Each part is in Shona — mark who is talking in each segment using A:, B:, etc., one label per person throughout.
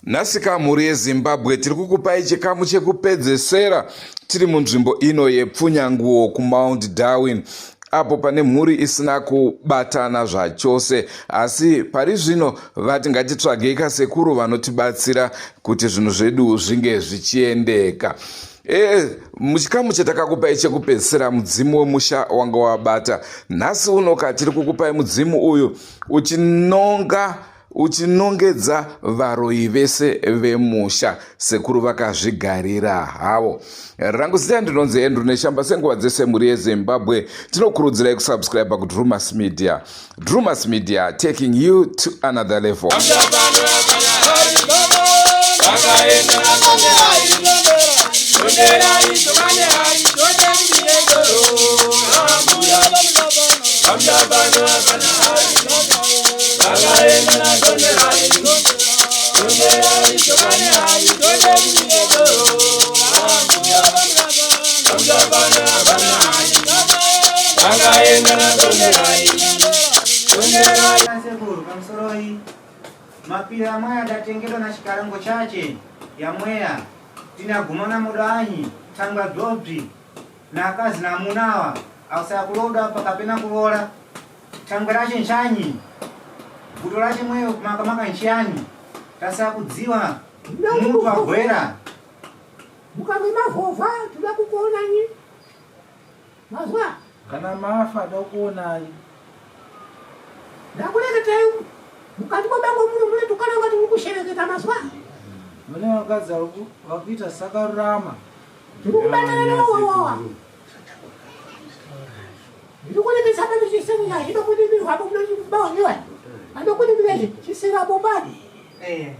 A: Nhasika mhuri yeZimbabwe tiri kukupai chikamu chekupedzesera tiri munzvimbo ino yepfunyanguo kuMount Darwin apo pane mhuri isina kubatana zvachose asi pari zvino vati ngatitsvagei kasekuru vanotibatsira kuti zvinhu zvedu zvinge zvichiendeka. E, muchikamu chatakakupai chekupedzisira mudzimu wemusha wanga wabata nhasi unoka tiri kukupai mudzimu uyu uchinonga uchinongedza varoyi vese vemusha sekuru vakazvigarira havo rangu zita ndinonzi Andrew Neshamba senguva dzese mhuri yeZimbabwe tinokurudzirai kusubscribe kuDrumas Media. Drumas Media taking you to another level.
B: Sekuru pamusoroi mapira amweya ndatengedwa nachikarango chache yamweya tinagumana mudanyi tangwa dzobzi nakazi namunawa ausaya kuloda pakapena kulola Thangwe rache nchanyi? Vuto rache mweyo makamaka nchiyani? Tasaya kudziwa mutu agwera.
C: Mukange mavhovha toda kukuonanyi mazwa.
D: Kana mafa da kuonai.
C: Ndakureketai mukati mwebango muno mune tukana ngati muri kushereketa mazwa.
D: Mune vakadzi vakuita sakarurama.
C: Tiri kubatana nawo. Ndikurekesa pano chisero chazvino kudimirwa apo munobaoniwa. Anokudimira chisero apo bani.
D: Eh.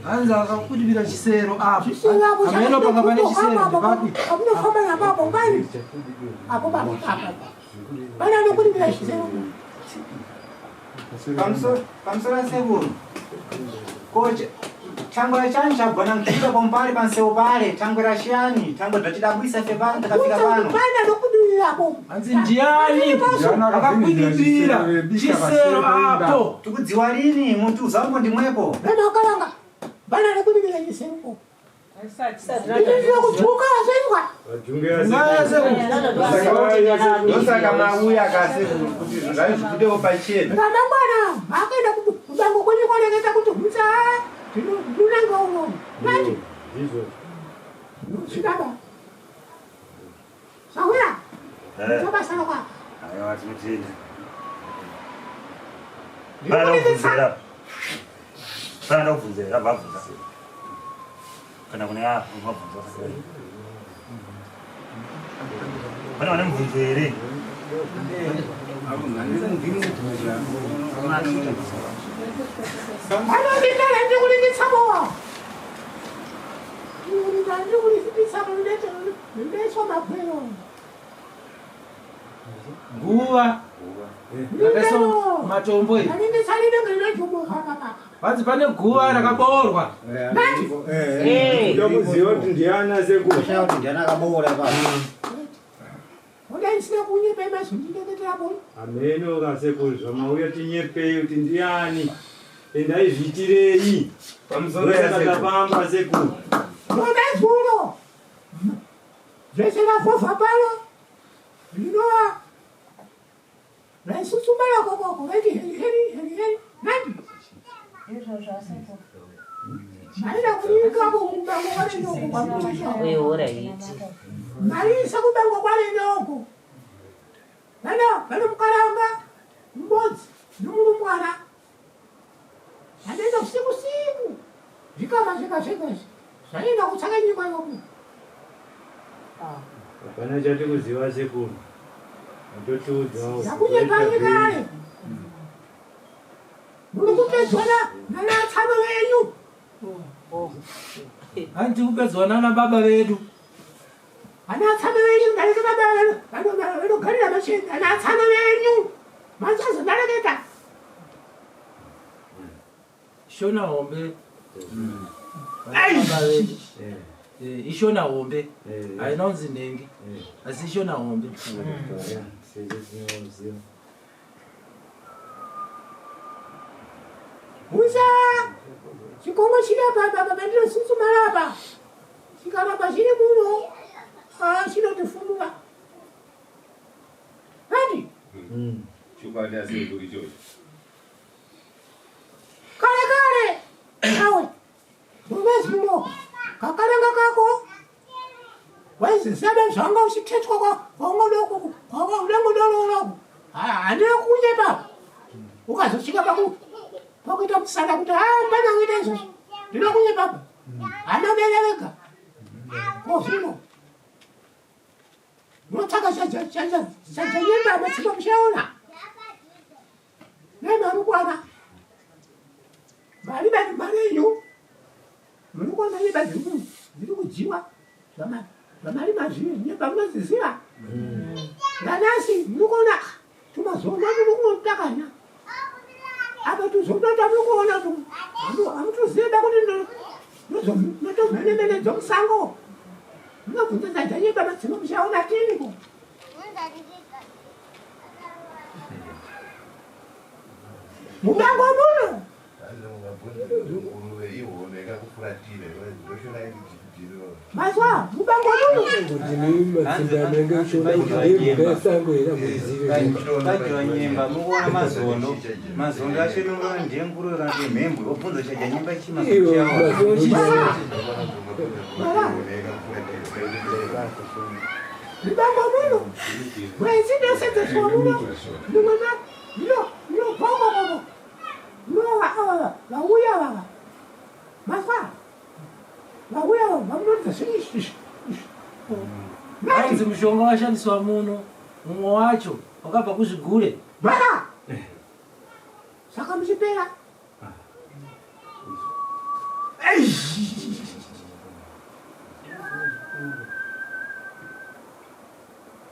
D: Hanzi akakudimira chisero apo.
C: Chisero apo
D: Ameno panga pane chisero ndepapi?
C: Amunofamba napa apo bani. Apo bani apa. Bani anokudimira chisero.
B: Pamusoro sekuru. Kocha Thangwera chani chagona nkhira pompali pansewu pale thangwera chiyani thangwe bzatidabwisa ife pano takafika pano.
C: Bani anokudimira apo.
D: Hanzi ndiani akakwidibira chisero apo?
B: Tikudziwa lini munthu uzambo ndimwepo.
C: Bani akalanga. Bani anokudimira chisero.
B: Ndosaka mauya kasi kuti zvinhu zvacho zvibudewo pachena.
C: Ramangwana akaenda kubango kwenyu koreketa kuti hutsa ndinonanga uno. Manje. Zvidaba. Sahwira. Ndobasa rako.
E: Aiwa tinotenda. Pana kubvunzira. Pana kubvunzira vabvunza. Kana kune apo vabvunza. Pane vane mubvunzo here?
C: Anonditara ndikulingitsa bowa.
D: Nguva yakaiswa matombo iyi. Vanzi pane guva rakaboorwa.
F: Ndokuziva kuti ndiani asekuru.
B: Ndiani akaboora pa.
F: Hameno kasekuru zvamauya tinyepei kuti ndiani. Endai zviitirei.
B: Pamusoro yasekuru.
F: Takafamba sekuru.
C: Zvese vavhovha pano rinova raisutsumara kokoko vaiti heri heri heri heri nandi maida kuika kubango kwarenoko kwamunosha maisa kubango kwarenoko vana vanomukaranga mubodzi nomurumbwana Zvanoenda usiku siku zvikama zvega zvega izvi zvaenda kutsvaka nyika yoku. Ah.
F: Hapana chatikuziva sekuru. Matotiudzawo.
C: Ndakunyepai kare. Muri kupedzwa nanatsano venyu.
D: Hanti kupedzwa nana baba vedu.
C: Anatsano venyu ndaita baba vanogarira machena. Anatsano venyu. Manzazondareketa.
D: Shona hombe. Baba vedu. Ishona hombe. Haina kunzi nhengi. Asi ishona hombe.
C: Musa chikongo chiri apa apa pandinosusumara apa chikaramba chiri muno chinotifumuka andi
G: Chokwadi asekuru ichocho.
C: Kare kare awe mumezuno kakaranga kako waizisebe zvanga uchithetwa kwaungangodororaku handina kunyepa ukazosvika pakuita musana kuti mbana kuita izvozvo ndinoda kunyepa hana bere vega kozvino munotsvaka chajanyemba matsima muchaona nemarukwana mari mari yenyu muri kuona nyemba dziri kudyiwa zvamari mazvinyemba munodziziva nanhasi muri kuona tumazondo turi kunotakanya apa tuzondo tamuri kuona hamutoziva kuti notomhenemene dzomusango munobvunza dzajanyemba matsima muchaona tiniko mubango muno. Mazwa mubango muno.
B: Padyiwa nyemba mukuona mazondo. Mazondo acho rinongova ndiye nguruve kana kuti mhembwe obvunza chadya nyemba chii mazondo.
C: Mubango muno. Mwedzi ndosedzeswa muno. Mumwe ndinobhokokoko. Vauya vava. Mazwa. Vauya vamunoridza zvinhu.
D: Hanzi mushonga washandiswa muno mumwe wacho wakabva kuzvigure.
C: Mara. Saka muchipera.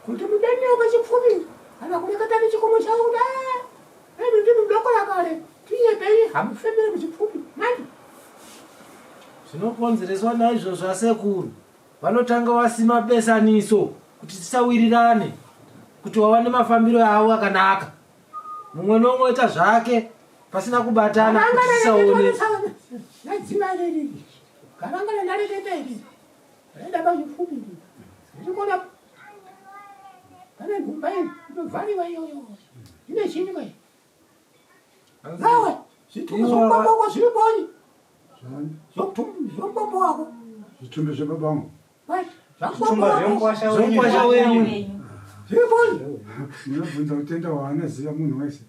C: Kuti mudeneo pachipfupi kana kureketa nechikomo chavo kuti emi ndimi mudokora kare tinyepei hamufembere muchipfupi mani.
D: Zvinokonzereswa naizvozvo asekuru vanotanga wasima besaniso kuti tisawirirane kuti wawane mafambiro avo akanaka. Mumwe nomwe oita zvake pasina kubatana kuti tisaone.
C: Nadziva riri karangana ndareketa iri renda pachipfupi iri ndirikuona pane nhumba iyi inovhariwa iyoyo ine chini kwai nawe zvitumbu zvomubaba zviri boni zvomubaba wako
H: zvitumbi zvebaba vangu
B: Zvitumba zvemukwasha wenyu.
C: Zviri boni.
H: Munobvunza utenda hwaanoziva munhu wese.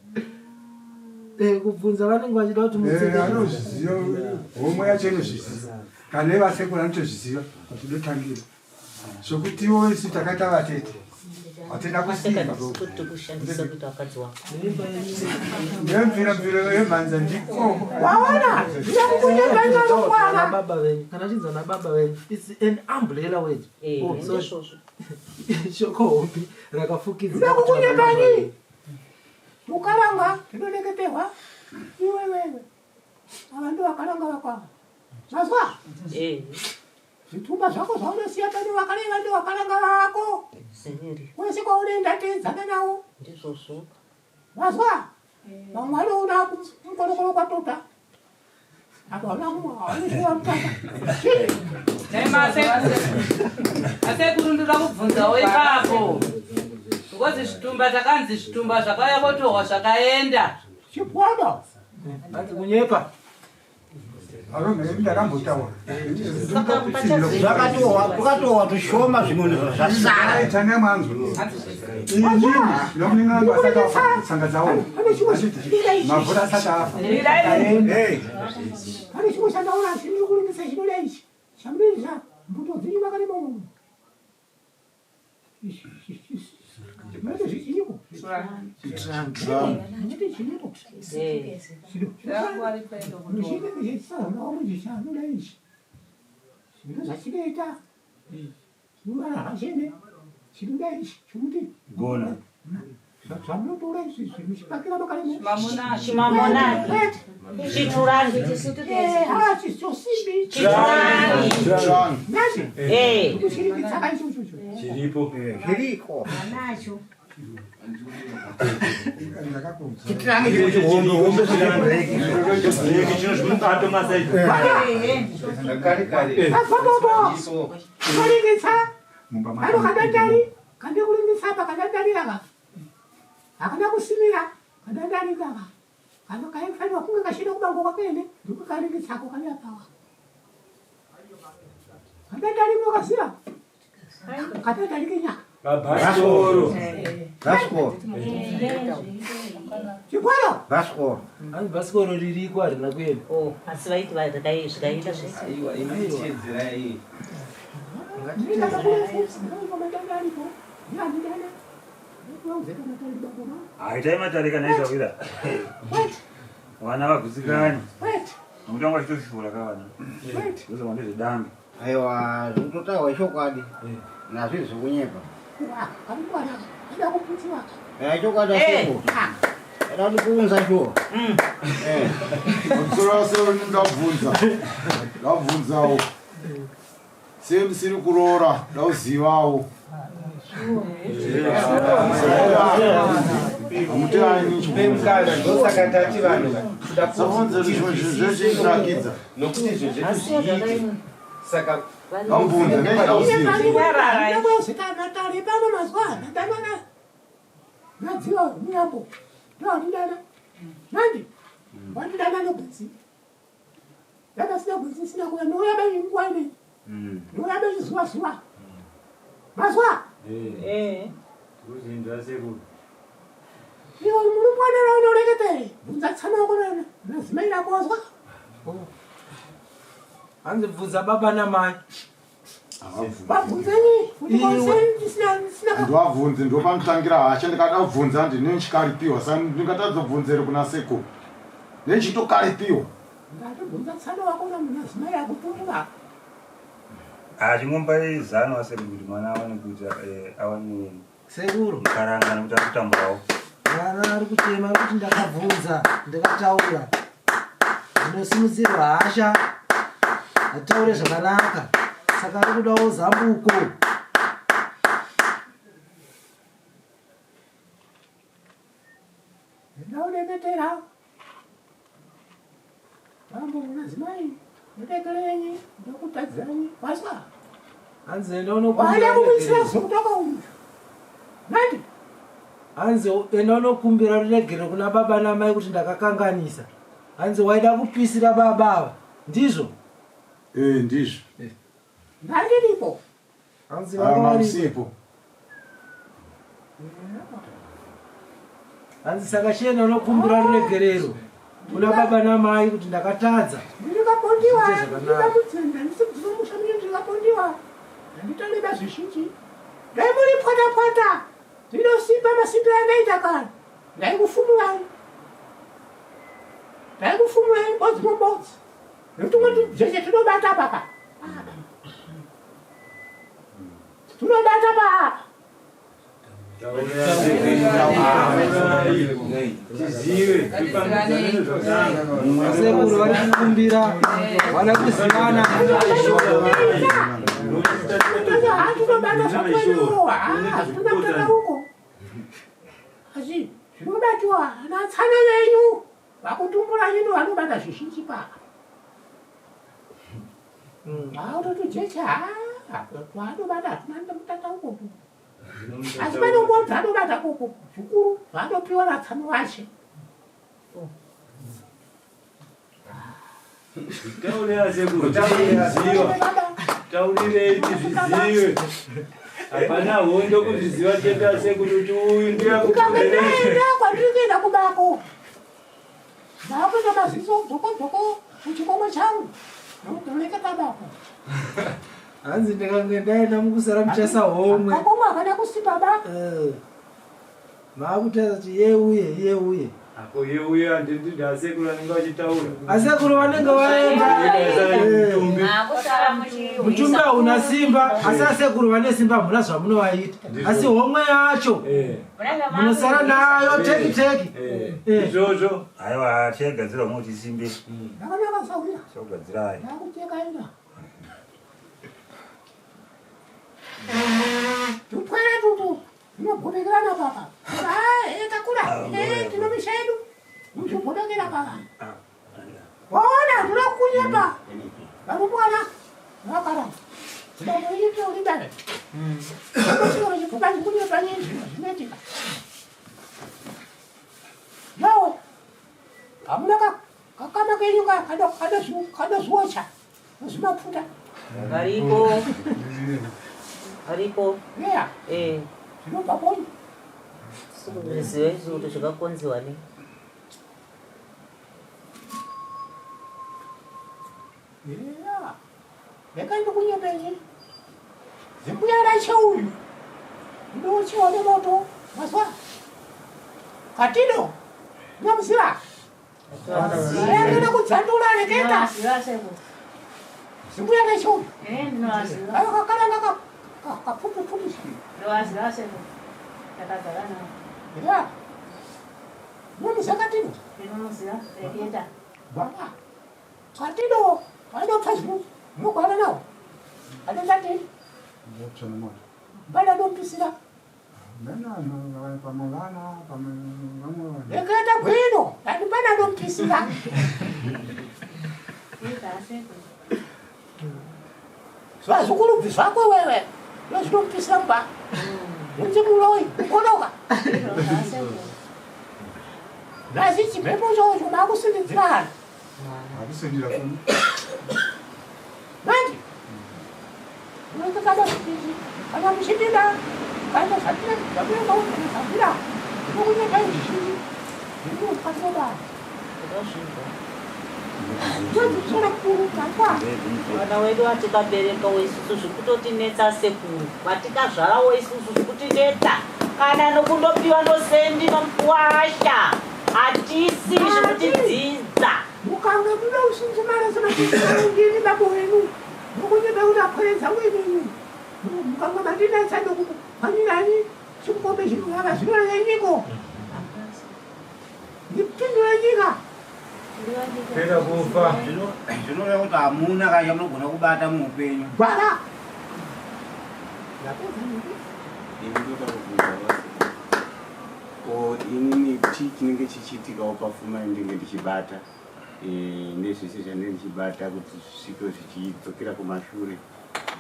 D: Kubvunza vanenge vachida kuti mutseke.
H: Anozviziva homwe yacho inozviziva. Kana ivasekuru anotozviziva kwatinotangira. Zvokutiwo isu takaita vatete. Hatina kusimba. Ndemvira mviro yemhanza ndiko.
C: Waona?
D: Ana baba venyu kana chinzi ana baba venyu it's an umbrella word. Oh, sorry. Shoko hombe rakafukidzira kuti vana baba venyu.
C: Ukaranga tinoneketerwa iwe wewe. Ava ndo vakaranga vako. Mazwa? Zvitumba zvako zvaunosiya pano vakareva ndo vakaranga vako. Kwese kwaunoenda teedzana nawo.
I: Ndizvozvo.
C: Mazwa? Vamwe vanoona mukorokoro kwatota. Apa hauna mutaka.
J: Asekuru ndoda kubvunzawo ipapo. Because zvitumba takanzi zvitumba zvakauya kotorwa zvakaenda.
C: Chipwada.
D: Hanzi kunyepa.
H: Ndakambotaura.
K: Zvakatohwa tushoma zvimwe zvasara.
H: Tanga manzwa. Inini nomunin'ina wangu asati afa tsanga dzawo. Mavhura asati afa.
C: Pane chimwe chandaona chiri kuringisa chinoda ichi. Chamunoisa mbuto dzenyu makarima umu. Mati zvichiriko. Mati zvichiriko. Muchine chechisana muchishanu ichi. Zvino zvachinoita. Zvinowana zvachene. Chinoda ichi chokuti
E: Gona.
C: Zvamunotora izvi zvichipakira makare.
I: Chimamonaki. Chiturangi.
C: Eh, ha, chisimbi.
I: Chiturangi.
C: Nachi.
I: Eh.
C: Kuchirikitsaka ichocho.
F: Chiripo.
K: Zviriko.
I: Anacho.
K: Chiturangi chiro chihombe hombe
E: Breki chino zvimukato masaidi.
C: Apapopo. Kuringitsa. Ano kadandari. Kande kuringitsa apa kadandari aka. Hakana kusimira. Kadandari kaka. Kano kaifanira kunge kachida kubango kwakene. Ndiko karingitsako kali apawa. Kadandari mokasiya. Kadandari kenyaka.
F: Kabhasikoro.
K: Bhasikoro.
C: Chikwaro.
K: Bhasikoro.
D: Hanzi bhasikoro ririko harina kuenda.
I: Oh, asi vaiti zvikaita zvese.
G: Aiwa, inichedzerai.
E: Haitai matare kana izawira. Vana vagutsikani. Nokuti vanga vachitoshura ka vana. Ndozvanga ndezvedambe.
K: Aiwa, zvikutotaurwa ichokwadi. Nazvo zvekunyepa. Eh, chokwadi asipo. Ada kuti kuunza shuwa. Eh.
H: Pamusoro wase ndabvunza. Ndabvunzawo. Sei musiri kuroora ndauzivawo.
G: Mukana ndosaka tati vanhu
H: Sabvunze zvimwe zvinhu zveshe zvinakidza.
G: Nokuti izvo zvedu zviite. Saka
H: Ndabvunza
C: Mazwa,
F: Kuzinzwa sekuru.
C: iwe murumbwana unoreketa bvunza tsana wako nazimai rako wazwa.
D: Hanzi bvunza baba namai.
C: Vabvunzenyi kuti konsei ndisina ndisina
H: Ndovabvunze ndopanotangira hasha ndikada kubvunza ndine ndichikaripiwa saka ndingatadzobvunzere kuna sekuru. Nechitokaripiwa.
C: ndatobvunza tsana wako nazimai rako tumbura.
E: Ah, chingomupai zano asekuru kuti mwana awane kuita awane
D: Sekuru.
E: mukaranga nekuti ari kutamburawo.
D: Mwana ari kuchema ari kuti ndakabvunza ndakataura. Ndinosimudzirwa hasha. Ataure zvakanaka. Saka ari kudawo zambuko.
C: Ndaureketera. Mambo nazimai ndorekerenyi ndokutadzanyi wazwa.
D: Hanzi enda
C: Waida
D: unokumbira
C: kukuisira
D: ruregerero.
C: zokutoka uyu. Nandi
D: Hanzi enda unokumbira ruregerero kuna baba namai kuti ndakakanganisa. Hanzi waida kupisira baba ava. Ndizvo?
H: Eh, ndizvo.
C: ndandiripo.
D: Hanzi
H: Ah,
D: vanga varipo.
H: mamusipo.
D: Hanzi saka chienda unokumbira ruregerero kuna baba namai kuti ndakatadza.
C: Ndikapondiwa,
D: Zviite zvakanaka.
C: ndikamutsenda, ndisikudzimumusha mine ndikapondiwa. Handitoreba zvizhinji. Dai muri pwata pwata. Ndinosimba masimbiro andaita kare. Ndaikufumurai. Ndaikufumurai bodzi mubodzi. Notumwe tujeche tunobata papa. Tunobata papa.
F: Tizive. Tipangidzane nezvakanaka.
D: Sekuru vari kukumbira vada kuzivana.
C: Hatinobata zvakuenowa. Hazvina kutanga uko. Asi zvinobatiwa anatsana venyu. Vakutumbura nyino vanobata zvizhinji papa. Autotojecha twaanobata hatina mutata uko. Asi pane umwe zvaanobata koko zvikuru zvaanopiwa natsano vache.
F: Taurira sekuru. Tazviziva. Taurirei tizvizive. Hapana hondo kuzviziva chete asekuru kuti uyu ndiye
C: Ukange ndaenda kwandiri kuenda kubako. Ndakuenda maziso dzoko dzoko kuchikomwe changu. Ndokureketa bako.
D: Hanzi ndikange ndaenda mukusara muchasa homwe.
C: Kakomwe akada kusimba ba.
D: Eh. Maakutaura kuti iye uye iye uye.
F: Ako iye uye handiti ndasekuru anenge vachitaura.
D: Asekuru vanenge vaenda. Mutumbi hauna simba asi asekuru vane simba hamuna zvamunovaita. Asi homwe yacho munosara nayo teki teki.
F: Izvozvo.
E: Aiwa tichagadzira homwe kuti isimbe.
C: Ndakanaka sahwira.
E: Tichakugadzirai.
C: Ndakucheka ina. Tupwere tutu. Tinogobekerana papa. Ah, eh takura. Eh tinomisha yedu. Muchigobekera papa. Waona tinokunyepa. Varumwana vakara. Tinoita ulibare. Chikoro chikupa chikunyepa nyinji zvinoitika. Yawe. Hamuna kakama kenyu kadozvocha. Zvimapfuta.
I: Variko. Variko.
C: Yeah.
I: Eh.
C: Zvinobva koni.
I: Zviziva izvi kuti zvakakonziwa nei.
C: Yeah. Rega ndikunyepenyi. Zimbuya rache uyu. Ndinochiwa nemoto. Mazwa. Katino. Unomuziva? Ndinoda kudzandura reketa. Zimbuya rache uyu.
L: Ndinowaziva.
C: Ayo kakaranga kapfupi pfupi.
L: Ndinowaziva sekuru. Takagara navo.
C: Yeah. Unomuziva Katino?
L: Ndinomuziva reketa.
C: Baba. Katino. Anopfa zvinhu. Munogara nawo. Anondati. Bana anopisira. Reketa bwino. Ani bana anopisira.
L: Ita sekuru.
C: Zvazukuru zvako wewe. Ndozvinopisira mumba. Unzi muroyi. Ukonoka.
L: Ndinoziva sekuru.
C: Nhasi chimhepo chocho makusindidzira vanhu. Manje. Unoita kana muchidida kana zvandira zvandira zvandira ndinokunyepa izvi ndinokatobara. Ndozvisora kuru kakwa.
I: Vana wedu vatikaberekawo isusu zvikutotinetsa sekuru. Vatikazvarawo isusu zvikutinetsa. Kana nokundopiwa nosendi nomukwasha. Hatisi zvekutidzidza.
C: Mukange muda usunzumara semaindini babo wenu. Mukunyepa kuti apwedza uinini. Mukange mandinetsa ndokuphwanyirani chimukombe chinovava zvinorenyiko. Ndipindure nyika.
F: Pera kufa.
K: Zvinoreva kuti hamuna kana chamunogona kubata muupenyu.
C: Gwara.
G: Ini ndoda kubvunza vose. Ko inini chii chinenge chichiitikawo pafuma yandinenge ndichibata nezvese zvandinenge ndichibata kuti zvisvike zvichidzokera kumashure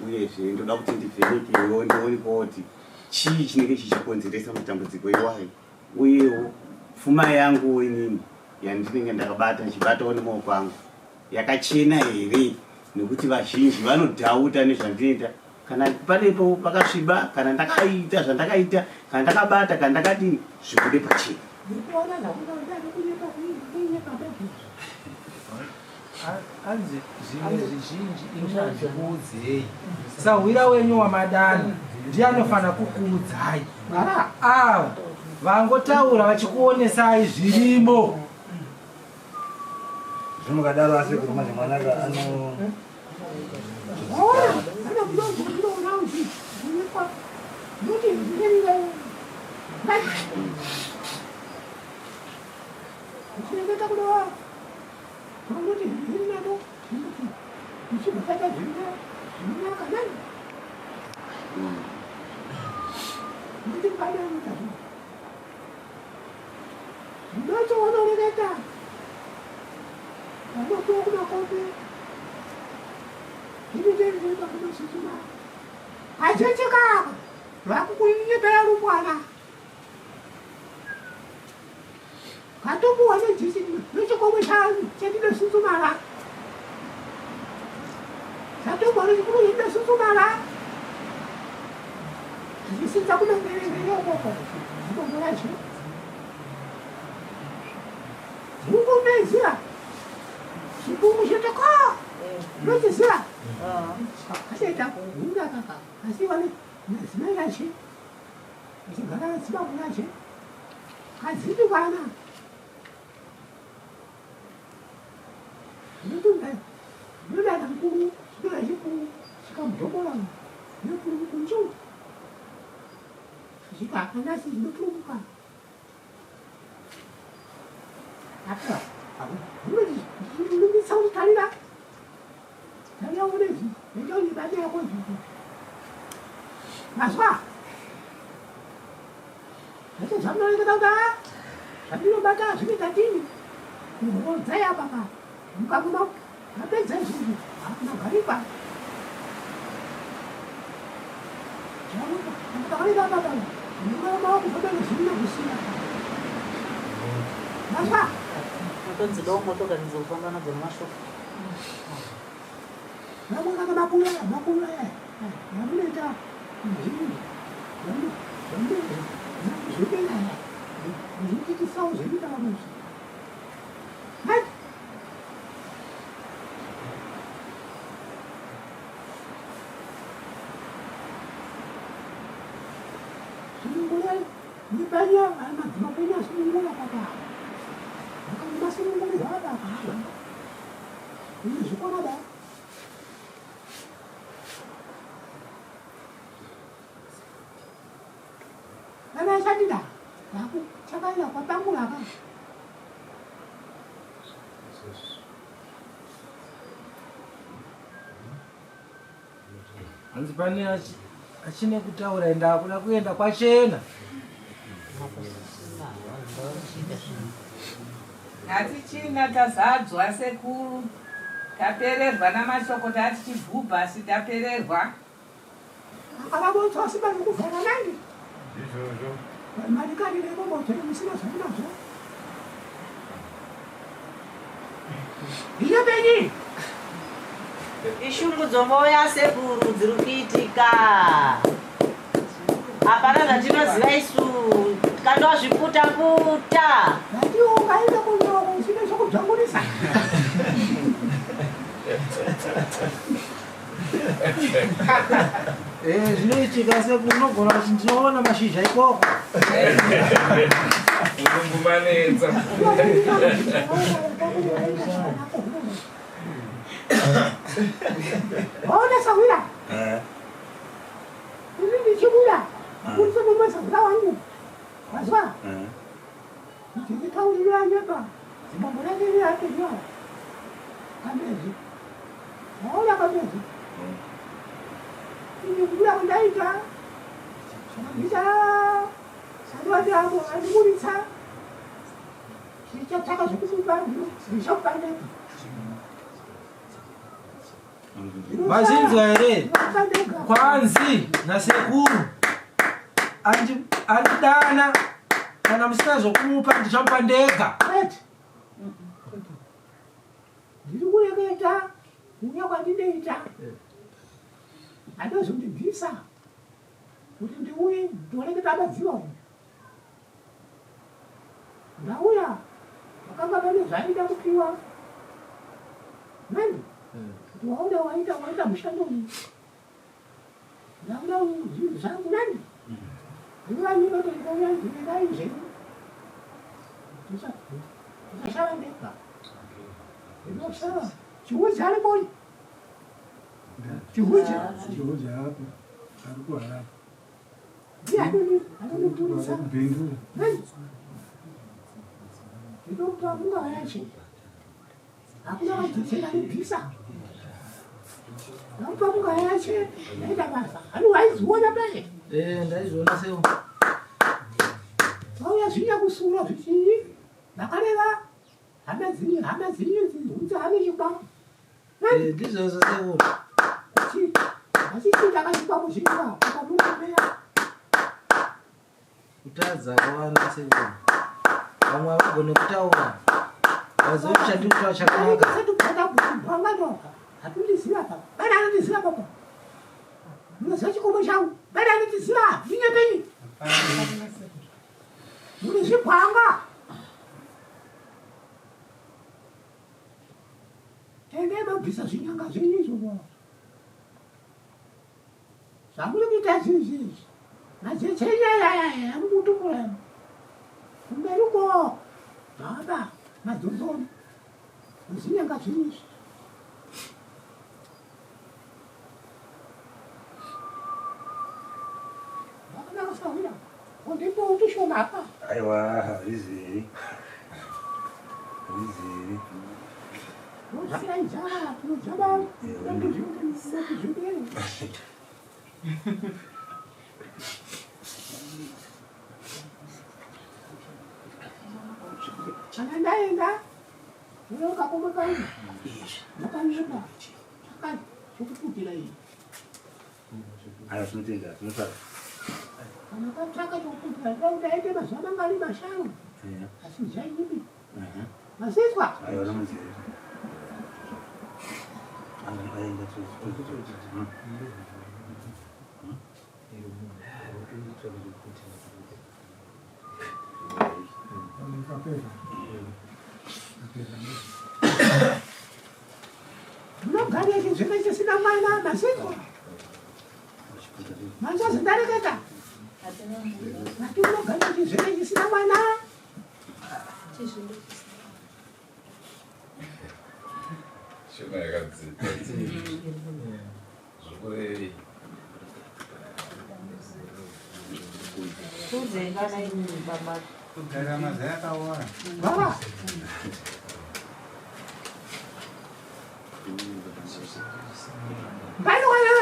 G: uyezve ndoda kuti ndivhenekewo ndionekwawo kuti chii chinenge chichikonzeresa matambudziko iwayo uyewo pfuma yanguwo inini yandinenge ndakabata ndichibatawo nemaoko angu yakachena here nekuti vazhinji vanodhauta nezvandinoita kana panepo pakasviba kana ndakaita zvandakaita kana ndakabata kana ndakadini zvibude pachena.
C: Ndikuona zvakunoita nekunyepa kunyepa bedzi.
D: Hanzi zvimwe zvizhinji ini handikuudzei. Sahwira wenyu wamadana ndiye anofanira kukuudzai. Ava vangotaura vachikuonesai zvirimo.
E: Zvimukadaro asekuru manje mwanaka ano
C: Waona kana kunoona kuti kunyepa. Noti ndinenge Ndichengeta kuda kunoti ndiri nado ndichibata zvino zvinaka nani. Nditi kana mutatu. Ndinotoona ureketa. Vanopiwa kumakombe. Ndinotenderwa kumasuzuma. Achecheka vakukunyepera rumwana. Katombowa nejisi nechikomwe chandinosusumala. Chatombowa nechikuru chandinosusumala. Zvichisidza kumakerengere ukoko. Zvikombo yacho. Zungumeziva. Chikungu chetoko. Unochiziva? Kachaita. kaka kasiiwa nedzimai rache kachigara nadzibambo rache kadzindikwana ndinodana mukuru chidora chikuru chikamudhokora nepurumukunju kusvika anasi zvinopurumuka apa ndinomitsa kuti tarira tarira une zvinhu yako zvinhu mazwa zvese zvamunoreketa kuti a zvandinobata zvinoita tini kuhodzai apa ka mukakuma mapedza izvozvo magarikwa
I: Matonzidawo motokari dzekufamba nadzo nemashoko.
C: Vamwe kana makuru aya makuru aya yamunoita zvinhu zvodera aya zvichiitisawo zvekuita vamwe Sunungura nepanya madzimapenya asunungura papa masunungurirwa baba ini zvikona ba vana ashandida chakaenda kwapangura ka
D: Hanzi pane achine kutaura enda akuda kuenda kwachena.
J: Hatichina tazadzwa sekuru tapererwa namashoko tatichibhubha asi tapererwa.
C: Akavabotsa asi bari kuvhara nani?
E: Izvozvo.
C: Mari kani remo moto musina zvamunazvo. Ndinopenyi?
I: Ishungu dzomouya sekuru dziri kuitika. Hapana zvatinoziva isu. Tikandozviputa puta.
C: Ndati ungaenda kunyoro usina chokudzvangurisa.
D: Eh, zvinoitika sekuru unogona kuti ndinoona mashizha ikoko.
A: Murungu manetsa.
C: Waona sahwira? Ini ndichibuda. Kurise mumwe sahwira wangu. Wazwa? Ndichitaurira nyepa. Zibambo rake rirapenywa. Kamezi. Waona kamezi? Ini kubuda kwandaita. Zvakabvisa sahwira avo andiburitsa. Ndichatsvaka zvekumupa ndichakupa ndega.
D: Mazvinzwa here? Kwanzi nasekuru andidana kana musina zvokumupa ndichamupa ndega.
C: Ndiri kureketa kuuya kwandinoita andozondibvisa kuti ndiuye ndioreketa madziva uyu ndauya pakanga pane zvaida kupiwa mani kuti waona waita waita mushando uyu ndakuda zvinhu zvangu nani ndinovaninotoikouya ndirerai zvenyu ndisashava ndega ndinoshava chiudzi aripoi chiudzi
F: Chiudzi hapo ari kuHarare.
C: ndiye anondiburitsa
F: Kubhindura.
C: ndinokupa mungava yacho hakuna vadzosera anobvisa ndamupa mungava yacho ndaita basa ani waiziona paye
D: Eh, ndaizviona seu.
C: vauya zvinyakusura zvichii vakareva hama dzinyu hama dzinyu dzihunza hame chikwambo
D: Eh, ndizvozvo sekuru.
C: vachichinja kachikwambo chinwa apamunopeya
D: Kutadza kwavana sekuru. Vamwe havagone kutaura. Vaziva kuti chandiri kutaura chakanaka.
C: hatundiziva papa bana anondiziva papa munoziva chikomo changu bana anondiziva ndinyepenyi mune zvigwanga endai mabvisa zvinyanga zvenyu izvozvo. Zvamuri kuita izvizvi izvi majeche iyayaya amukutumbura kumberi uko baba madzodzoni zvinyanga zvinyu izvi. Zvakanaka sahwira ndipo utushoma apa.
E: Aiwa hazvizeri hazvizeri.
C: Kana ndaenda unokakomekaii makanyepa chakati chokuputira iyi.
E: Aiwa tinotenda tinotsvaka.
C: Kana katsvaka chokuputira ndoda kuti aite mazuva mangani mashanu asi zvainyipi mazizwa.
E: Aiwa nomuziva.
C: Munogara chizvene chisina mwana mazizwa. Manzozi ndareketa. Mati munogara chizvene chisina mwana.
A: Shona yakadzika. Zvokurevei?
I: Kuzengana inini baba.
B: Kugara mazai akaora.
C: Baba.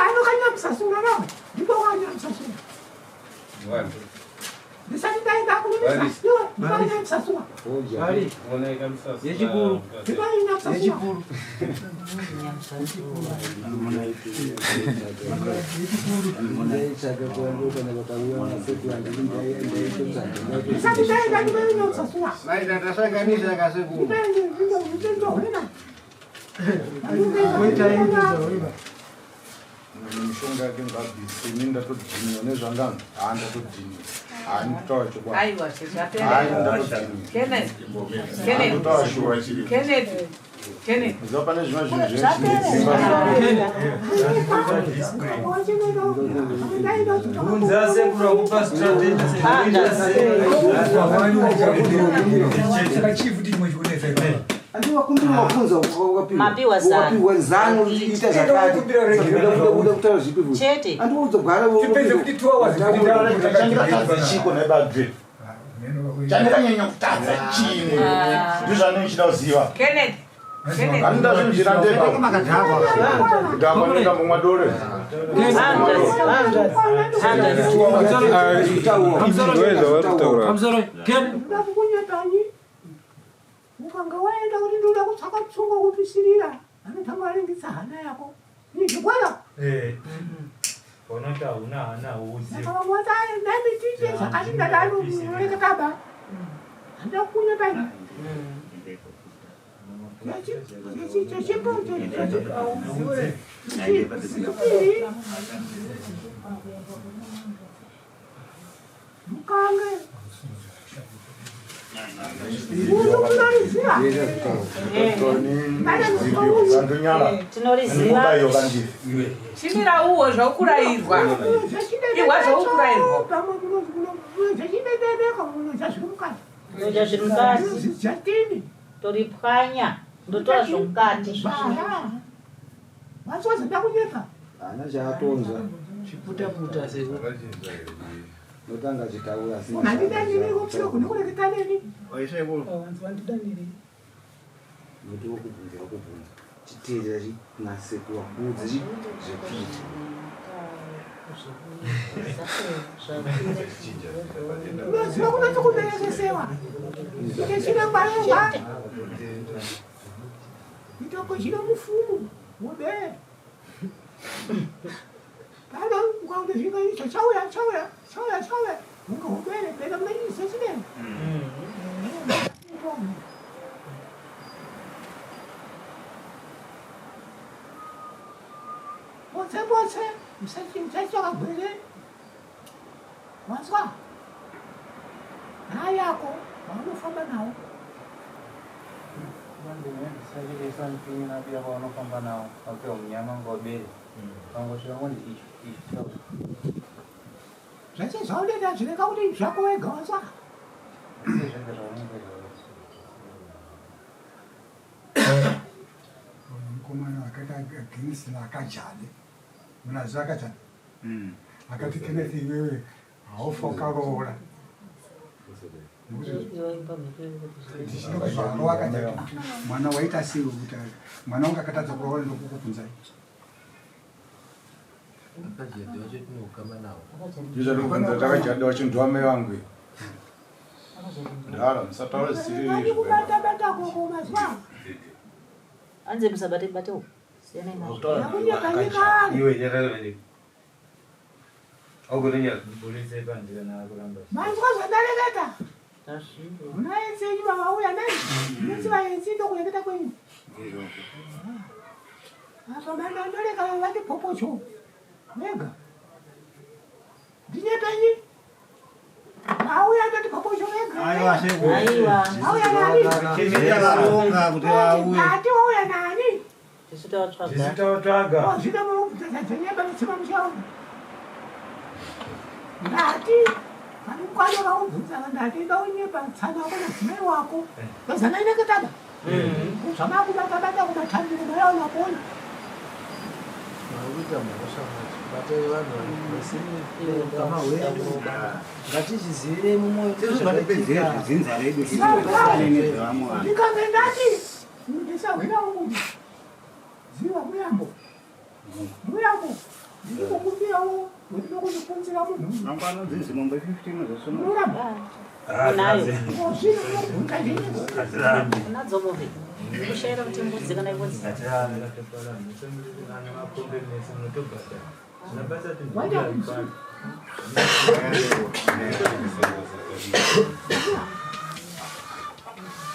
C: Anokanyamisasura nawe ndipo wakanyamisasura. Ndisati ndaenda kunonisa iwe ndikanyamisasura.
D: Yechikuru.
C: Ndikanyamisasura.
D: Yechikuru.
C: Ndisati ndaenda ndikanyamisasura.
K: Maita tasanganisa kasekuru.
C: Ndikanyamisasura.
H: Mishonga yake ngabvise ini ndatodhiniwa nezvangano haa ndatodhiniwa haa ndikutaura chokwadi.
J: Aiwa
H: Haa ndatodhiniwa.
J: Kenneth. Kenneth.
H: Ndikutaura shuwa chiri.
J: Kenneth. Kenneth.
H: Ziva pane zvimwe zvinhu zvinenge
E: Bvunza sekuru akupa strategy.
I: Mapiwa zano.
M: Wapiwa zano ita zvakati. Uda kutaura zvipi futi?
I: Chete.
M: Andiudzogara
H: Tipedze kuti 2 hours Chandakatadza chiko nebadre. Chandakanyanya kutadza chini. Ndizvo ndichida kuziva.
J: Kenneth. Kenneth.
H: Anoda zvinhu zvirandeba. Kudhakwa ndikambomwa dore.
C: Ndakukunyepanyi ukanga waenda kuti ndoda kutsvaka tsungo kupisirira anotanga waringisa hana yako izvikwara
E: Unoti hauna hana hauzivi.
C: saka vamwe vati ndamitiche zvakati ndadaro unoreketaba handakukunyepanyi chechipiri mukange
I: Tinoriziva.
J: Chimira uwo zvaukurayirwa. Ihwa zvaukurayirwa.
I: Ndoita zviri mukati. Toripwanya. Ndotora zvomukati.
M: Hana chaatonza.
D: Chiputaputa sekuru.
M: Notanga achitaura asi. Noti wokubvunza wakubvunza. Chiteerera nasekuru akuudze chi zvekuita.
C: Unoziva kunoti kuberekesewa ichechirangwarengwa mitoko chino mufumu mubee pano ukaona zvinga icho chauya chauya chauya chauya unga hubere bera manyise chine potse potse musatsvaka gwere wanzwa nhaya yako waunofamba nawo
B: Vanofamba nawo vapiwa munyama ngobere vangosvika ngonzi ichi ichi chauya.
C: Zvaunoita zvireka kuti zvako wega wanzwa.
F: Mukomana akaita against naakajade. Munaziva akajade? Akati Kenneth iwewe haufa ukaroora. Ndichinokuzvarova akajade kuti mwana waita sei kuti mwana wangu akatadza kuroora ndokukubvunzai.
D: Akajade wacho tinoukama nawo.
H: Ndizvo takajade wacho ndiwamai vangu. Ndara musataura zvisiri izvo.
C: Kubata bata koko mazuva.
I: Anze musabate bate uko. Siyanai nazvo.
C: Yakunyeka
E: Iwe nyarara. Ogone nyarara.
C: Manzwa zvandareketa. Munaenzi enyu vavauya nai. Munzi vaenzi ndokureketa kwenyu. Apa mandandoreka vati popocho. Vega. Ndinyepenyi. Auya ndati popocho vega.
K: Aiwa, sekuru.
I: Aiwa.
C: Auya nani?
K: Takaronga kuti vauye.
C: Ati wauya nani?
I: Tisu tavatsvaga.
E: Tisu tavatsvaga.
C: Oh, zvino mubvunza mutsima mushauri. Ndati vanokwana vakubvunza ndati ndaunyepa tsana wako nadzimai wako. Vazanaineketaba. Zvamakubata-bata kumatambiro mayaona kuona.
D: Varikuita mhosva manje batai vanhu vasiri ukama hwedu ngatizvizivire mumwoyo
G: Tizvatipedzere zvedzinza redu tisane nezvevamwe vanhu.
C: Ndikange ndati ndisahwira umu. Ziva muyambo. Muyambo. Ndinokumbirawo wendinokundipunzira munhu.
G: Mangwana dzinzi mombe 15 zosungwa.
C: Unoramba.
I: Unayo.
C: Zvino unobvunza zvinyi.
I: Unadzo mombe. Kushaira kuti mbudzi kana imbudzi.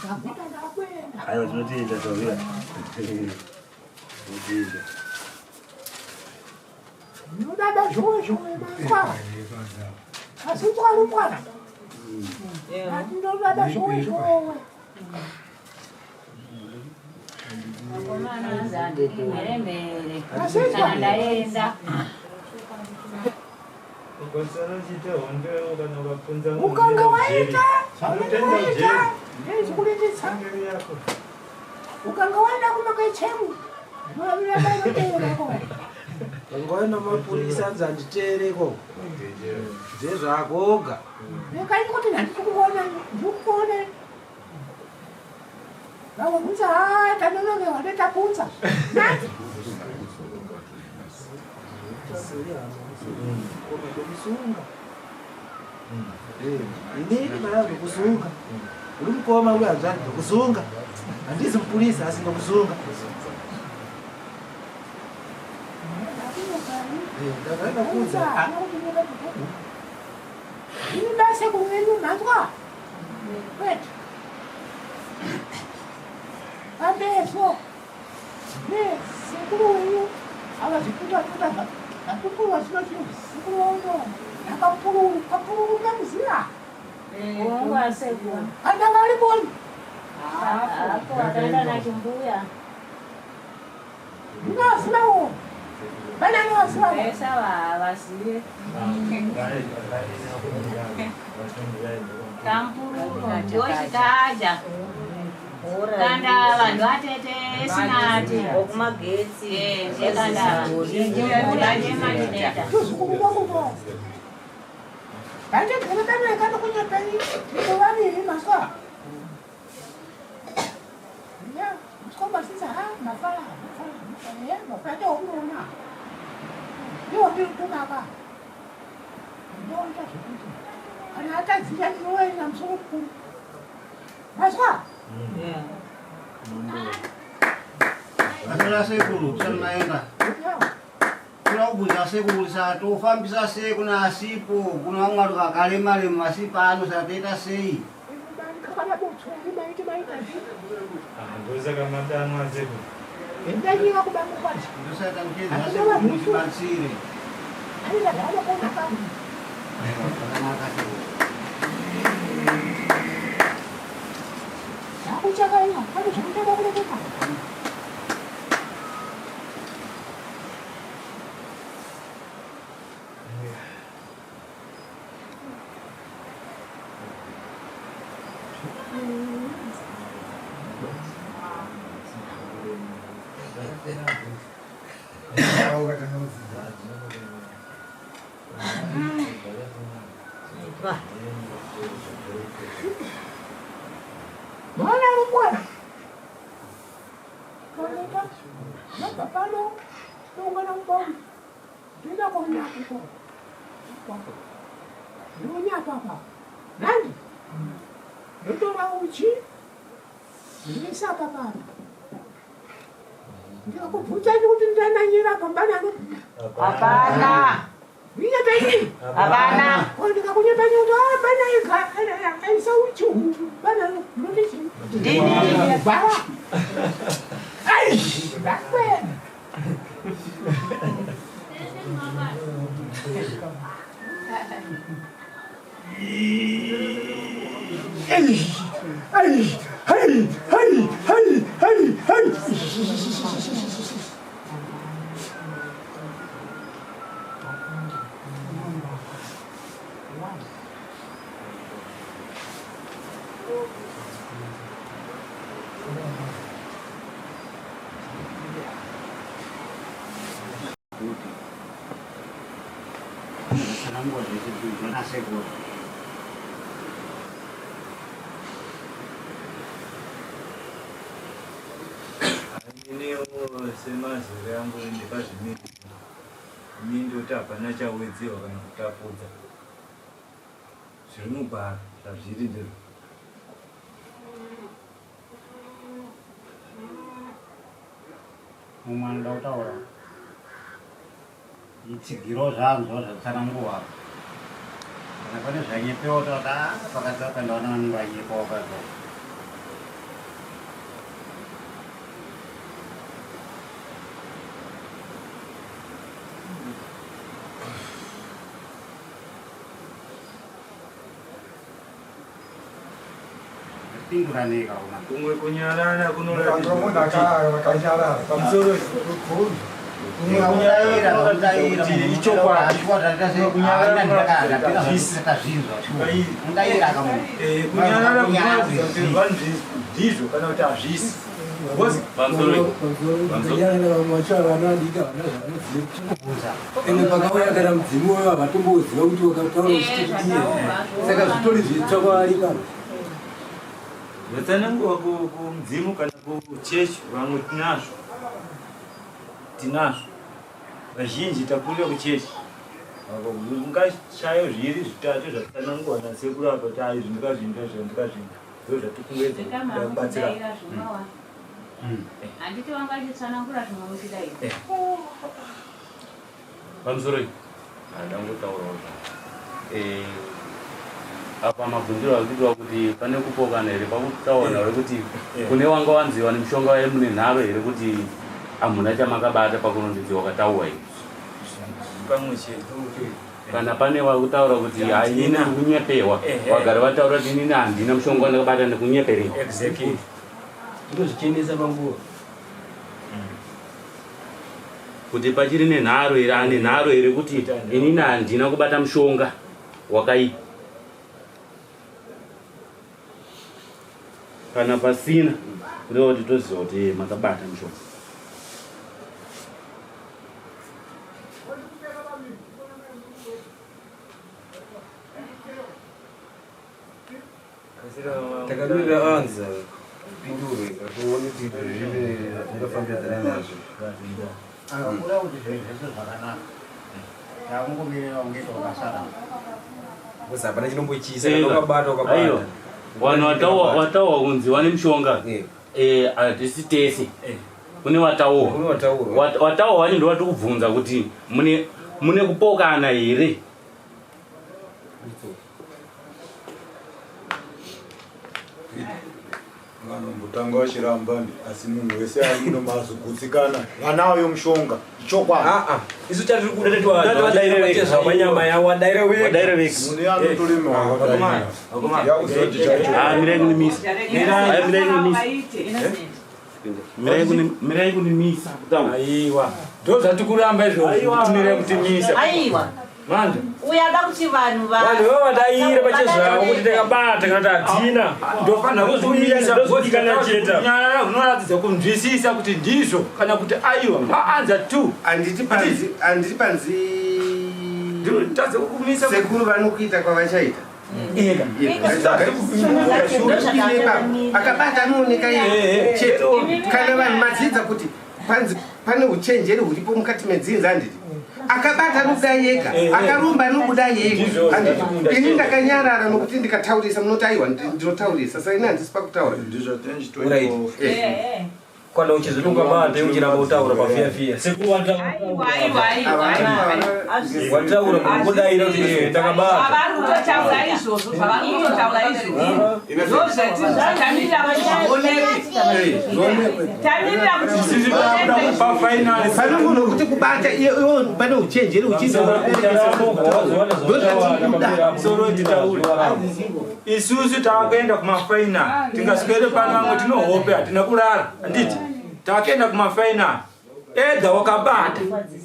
C: Ndaguta ndakuenda.
E: Aiwa tinotiita tawira. Tinotiita.
C: Ndinodada zhowe zhowe mangwa. Asi mwana mwana. Ndinodada zhowe zhowe.
L: Vakomana anzi handidi mheremhere kana ndaenda.
C: Ukanga waita zvaunenge waita ndezvikurinditsa. Ukanga waenda kumakechemu.
D: Kangawaenda mapurisa anzi handiteereko. Ndezvakoga.
C: Rekai kuti handisi kuona ndikuone. Vangobvunza haa tanonokerwa netapunza.
D: Ndokusunga. Inini mara ndokusunga. Uri mukoma uri hanzvadzi ndokusunga. Handizi mupurisa asi ndokusunga. Ndakaenda kunza.
C: Ini basa kuvenyu manzwa. Kwete. Pambeso. Ne sekuru wenyu avazvituta tuta zvatukurwa zvino zvino sekuru wangu akapururu kapururu kamuziva.
L: Wangu asekuru.
C: Andanga ariponi.
L: Apo akaenda nachimbuya.
C: Ndinozivawo. Vanani vazivawo.
L: Vese ava havazive. Kampururu ndochikaja. Kanda vanhu vatete sinati.
I: Okumagetsi.
L: Ndekandava. Ndimbuya ndematineta.
C: Handegere pano kanokunyepei tiri vaviri maswa. Ya, musikobasisa ha mafara mafara mafara ya mafara ndounoona. Ndiwo ndiri kumaka. Ndoita zvekuti kana atadzira ndinoenda musoro mukuru. Maswa.
K: Vasara sekuru tisati maenda. Toda kubvunza sekuru sa tofambisa sei kuna asipo kuna vamwe vanhu vakarema rema asi pano sa toita sei?
C: Maiti maita
E: Ndosaka madanwa sekuru.
C: Ndanyika kubango kwacho.
K: Ndosaka muchiedza sekuru mutibatsire.
C: Anita zvaanokona kangu.
K: Zvakanaka sekuru.
C: Zvakuchakaina, pane zvekutoda kureketa. Mwana rumbwana. Toneta. Nobva pano. Toungana mubaundi. Ndoenda konyapa ikoko. Ndonyapa apa. Nandi. Ndotora uchi. Ndoisa apa pano. Ndikakubvunzai kuti ndananyira pambani ano.
J: Hapana.
C: Ndinyepa ini.
J: Hapana.
C: Ko ndikakunyepa ini kuti ah bana ega aisa uchi uhu. Bana ndoti chii?
J: Ndini.
C: Gwara. Ai, ndakwena. Ai, ai, ai, ai, ai, ai, ai.
G: Kuti zvatsanangurwa zvese zvanasekuru.
E: Iniwo semaziviro angu ndakazvimirira. Ini ndoti hapana chawedzerwa kana kutapudza. Zviri mugwaro zvazviri ndizvo.
K: Mumwe anoda kutaura itsigiro zvanzwa zvatsananguwa apa. Kana pane zvanyepewa toda ah, pakati apa ndaona vanenge vanyepawo papo.
E: Kumwe kunyarara kunoratidza
F: vakanyarara
E: pamusoro kumwe kunyarara kunoratidza kuti ichokwadi. Kunyarara kunoratidza kuti vanhu ndizvo kana kuti hazvisi.
M: Ende pakauya kana mudzimu wayo havatomboziva kuti wakataura uchiti kudii saka zvitori zvitsva kwavari pano
E: Zvatsanangurwa kumudzimu kana kuchechi vamwe tinazvo tinazvo vazhinji takurira kuchechi ungashayo zviri zvitatu zvatsanangurwa nasekuru apa kuti aizvi ndikazviita izvi ndikazviita ndozvatikungoedza kubatsira
L: Handiti wanga achitsanangura zvimwe muchidai.
N: Pamusoro iyi handangotaurawo eh, apa mabvunziro akuitwa kuti pane kupokana here pakutaura here kuti kune wanga wanziwa nemushonga waye mune nharo here kuti hamuna chamakabata pakurondedzwa wakataurwa here
E: pamwe chete
N: kana pane vakutaura kuti hainini ndikunyepewa vagara vataura kuti inini handina mushonga wandakabata ndikunyeperewa
E: exactly
M: ndozvichenesa panguva
N: kuti pachiri nenharo here ane nharo here kuti inini handina kubata mushonga wakaipa kana pasina kureva kuti toziva kuti makabata mushonga
M: Takamirira anza kupindurwe tione kuti zvive zvatingafambidzana nazvo.
K: Akabuda kuti zvinhu zvese zvakanaka. Takungomirira kunge wakasara.
M: Because hapana chinombochisa kana ukabata ukabata.
N: Vanhu watawa kunzi wane mushonga eh, hatisi tese kune watawa watawa wacho ndowati kubvunza kuti mune mune kupokana here
H: vanombotanga vachiramba asi munhu wese ari muno mazogutsikana vanayo mushonga ichokwadi
M: ah, ah. isu chatiri kuda yavo wadaire
H: wega munhu anotolemewa
N: mirai kunimisa
E: aiwa ndo zvatikuramba izvozvo mirai kutimisa
I: aiwa
E: manje
I: uyo ada kuti vanhu
E: vanhu vavo vadaire pachezvavo kuti takabata kana kuti hatina ndofanira kuzvimisa ndozodikana cheta kunyarara kunoratidza kunzwisisa kuti ndizvo kana kuti aiwa vaanza t
G: handiti panzi handiti panzi
E: tadze kukumisa
G: sekuru vanokuita kwavachaita. Akabata anooneka iye chete. Kana vanhu madzidza kuti panzi pane uchenjeri huripo mukati medzinza, handiti? Akabata anobuda yega, akarumba anobuda yega, handiti? Ini ndakanyarara nokuti ndikataurisa munoti aiwa, ndinotaurisa. Saka ini handisi pakutaura.
M: Kana uchizoti ukabata uchiramba kutaura pafiyafiya, sekuru wataura munongodaira kuti ndakabata.
O: Zvavari kutotaura izvozvo, zvavari kutotaura izvozvo ndozvatitamirira kuti zvionekwe, tamirira kuti zvionekwe.
G: Pane munhu wekuti kubata iye iwe pane uchenjeri uchindozvatikuda.
E: Isusu taakuenda kumafainal, tingaswere pano vamwe tinohope, hatina kurara, handiti? Taakuenda kumafainal, edha wakabata,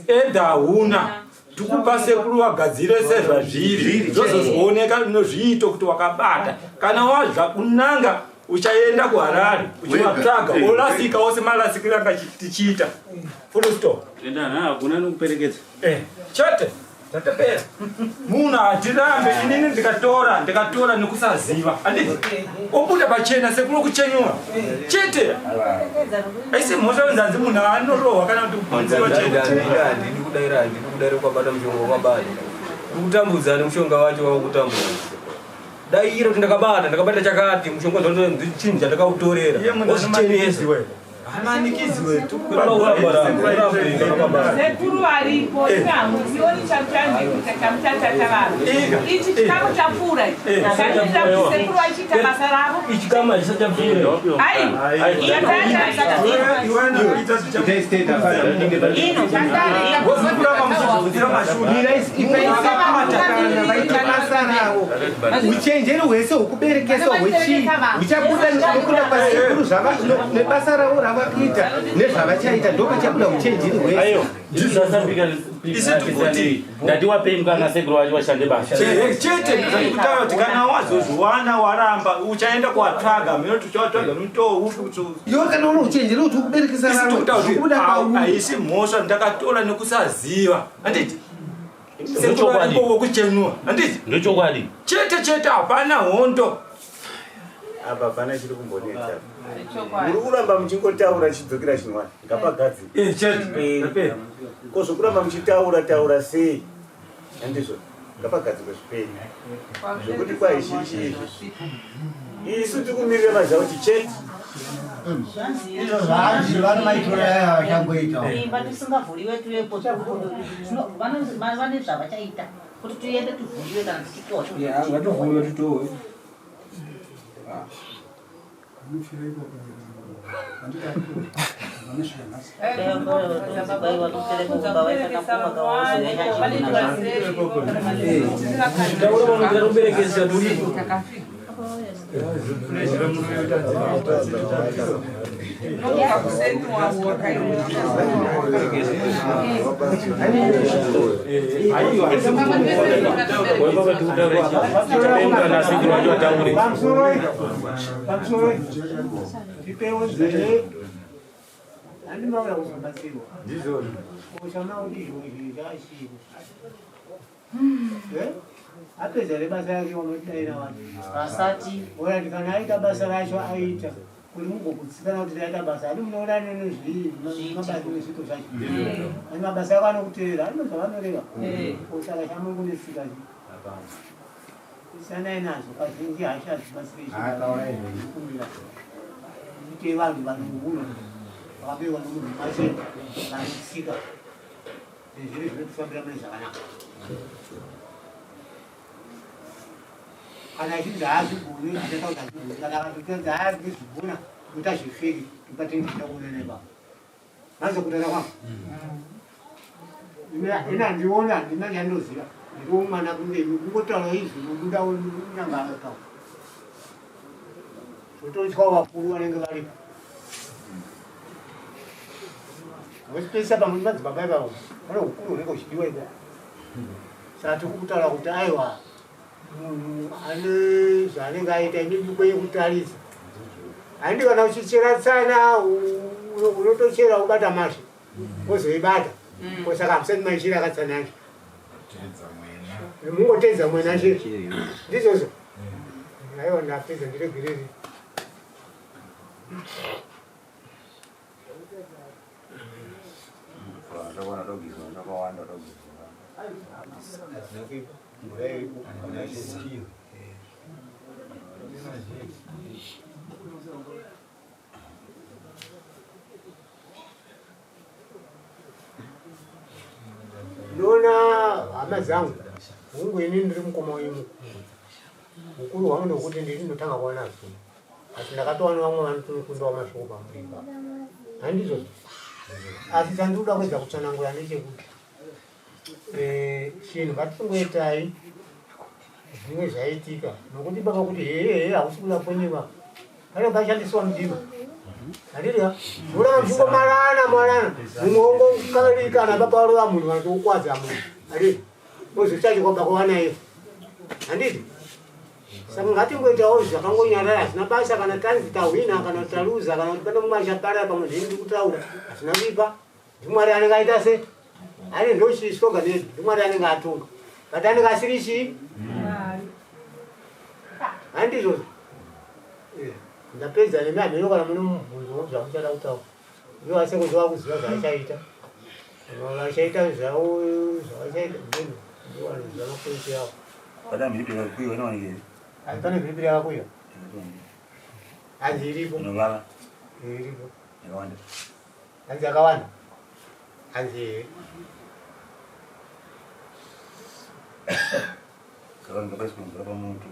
E: edha hauna, tikupa sekuru vagadzire sezvazviri, zvozozvioneka nozviito kuti wakabata. Kana wazva kunanga uchaenda kuHarare uchivatsvaga, worasika wose marasikiro anga tichiita. Full stop.
N: Enda hakuna nokuperekedza.
E: Chete tatapera. Munhu hatirambe. Inini ndikatora nekusaziva, handiti? Obuda pachena sekuru kuchenyura chete. Aisi mhosva yonzanzi munhu anorohwa kana kuti kubvunziwa chete.
M: Handidi kudaira, handidi kudaira. Kwabata mushonga, kwabata kutambudza nemushonga wacho wakutambudza. Daira kuti ndakabata, ndakabata chakati, mushonga chinhu chandakautorera, wozvichenesa.
E: Hamanikidziwe.
O: Sekuru varipo, hamuzioni chamuchanzvikuita chamuchatata vanhu. Ichi chikamu chapfuura ichi, tamirira kuti sekuru vachiita basa ravo.
M: Ichi kama chisachapfuura.
O: Aiwa.
G: Vaita basa ravo, uchenjeri hwese hwekuberekesa hwechii huchabuda nokuda kwasekuru nebasa ravo ravakuita nezvavachaita, ndopachabuda uchenjeri hwese.
N: Ndati wapei mukana sekuru wacho washande basa.
E: Chete ndikutaura kuti kana wazozviwana waramba, uchaenda kuwatsvaga minoti, uchawatsvaga nomutoo upi kuti
G: Iwe kana une uchenjeri kuti ukuberekesa vamwe, zvikubuda pauri.
E: Haisi mhosva, ndakatora nekusaziva, handiti?
N: Ndochokwadi.
E: Vokuchenua, handiti?
N: Ndochokwadi.
E: Chete chete, hapana hondo.
G: Apa hapana chiri kumbonetsa. Muri kuramba muchingotaura chidzokera chinwani ngapagadzirwe.
E: Chete.
G: Ko zvokuramba muchitaura taura sei? Handizvo, ngapagadzirwe zviperi zvekuti kwaizhinji izvi isu tikumirire maziva kuti chete.
K: Izvo zvaanzi vanomaitora aya vachangoita.
I: Imba tisingavhuriwe tuyepo, vane zvavachaita kuti tiende tivhuriwe kana tichitowa.
M: Ngativhuriwe titowe. Taura vanoita kuberekesa turipo.
C: Pamusoro, tipewo nzeve, handimauya kuzobatsirwa. Uchama kuti izvo zvachiko apedza rebasa rake wanodaira vanhu.
I: Vasati.
C: Orati kana aita basa racho aita kuti mugogutsikana kuti raita basa, hadi munoona nezvimabasa nezvito zvacho ani mabasa ako anokuteera ano zvavanoreva. Saka chamuri kunetsika siyanai nazvo. Kazhinji hasha hadzibatsiri. Kumbira ite vanhu vanohuna vakaberekwa nomunhu mache vanotsika nezviri zvinotofambira mune zvakanaka. Kana achinzi haazvigoni, achaita kuti hazvigoni. Kana akatotenzi haazvigona kuita zvefeki, ipatendida kuonana ipapo mazokutara kwangu. Ina handioni, handina chandoziva, ndiriwo mwana kunge imi, kungotaura izvi nobuda nyanga akataura zvototyawo vakuru vanenge varipo vosipedzisa pamwe madzibaba ivavo vane ukuru hunenge huchidiwa ikoko. Saka tiri kutaura kuti aiwa, munhu ane zvaanenge aita, imi kwenyu kutarisa handi. Kana uchichera tsana unotochera ubata mashe wozoibata ko. Saka hamusati maichera katsana yacho. Mungoteedza mwena chete. Ndizvozvo. Aiwa ndapedza ndiregerere. Ndinoona hama dzangu hungu ini ndiri mukoma wenyu mukuru ukuru hwangu ndokuti ndiri ndotanga kuwana zvinhu asi ndakatowana vamwe vanotokundawo mashoko pamuri ipapo handizvo asi chandinoda kuedza kutsanangura ndechekuti eh, chinhu ngatingoitai zvimwe zvaitika nokuti baba kuti hehe hausi kuda kwenyewa pane pashandiswa mudima handidya muramba muchingomarana marana mumwe wongokarikana baba varova munhu kana kuukwadza munhu handidi ozochachikwa baba wanaye handidi saka ngatingoitawo zvakangonyarara hazvina basa kana tanzi tahwina kana taluza kana kuti pane mumwe achaparara pamwe ndini ndiri kutaura hazvina kuipa ndimwari anenge aita se ane ndochislogan yedu ndimwari anenge atonga but anenge asiri chii handizvozvo eh, ndapedza nemi hameno kana mune mubvunzo zvamuchada kutaura ivo asekuti vakuziva zvaachaita vachaita zvavo zvavachaita mheno ndivo vanoziva mapointi yavo
H: Pane mhiripiri yakakuyiwa inowanikei?
C: Pane mhiripiri yakakuyiwa. Hanzi iripo.
H: Inovava.
C: Iripo.
H: Yakawanda.
C: Hanzi yakawanda. Hanzi
H: Saka ndakaiswa mvura pamoto.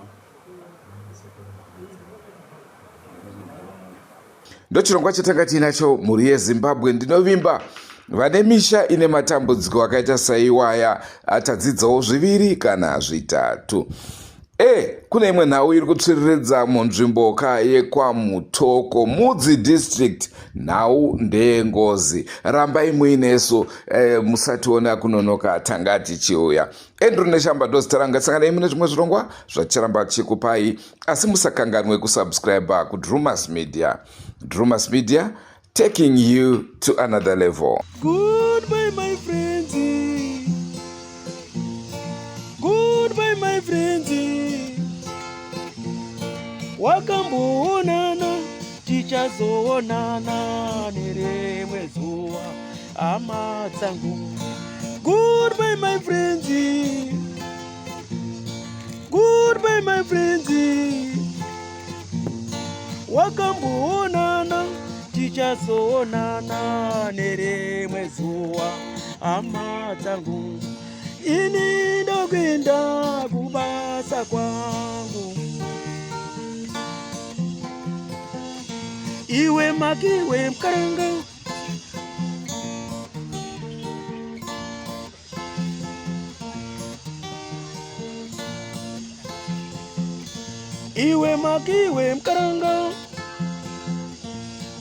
A: Ndochirongwa chatanga tiinacho mhuri yeZimbabwe ndinovimba vane misha ine matambudziko akaita saiwaya tadzidzawo zviviri kana zvitatu. E, kune imwe nhau iri kutsviriridza munzvimboka yekwaMutoko, Mudzi District. Nhau ndeyengozi. Rambai muinesu e, musationa kunonoka tanga tichiuya. Andrew Neshamba ndozita rangu, ngatisanganei mune zvimwe zvirongwa zvaticharamba tichikupai, asi musakanganwe kusubscribe kuDrumas Media. Drumas Media, taking you to another level.
P: Goodbye my friends. Goodbye my friends. Wakamboonana tichazoonana nerimwe zuva hama dzangu. Goodbye my friends. Goodbye my friends. Wakamboonana tichazoonana nerimwe zuva hama dzangu. Ini ndokuenda kubasa kwangu. Iwe makiwe mkaranga Iwe makiwe mkaranga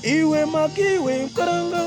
P: Iwe makiwe mkaranga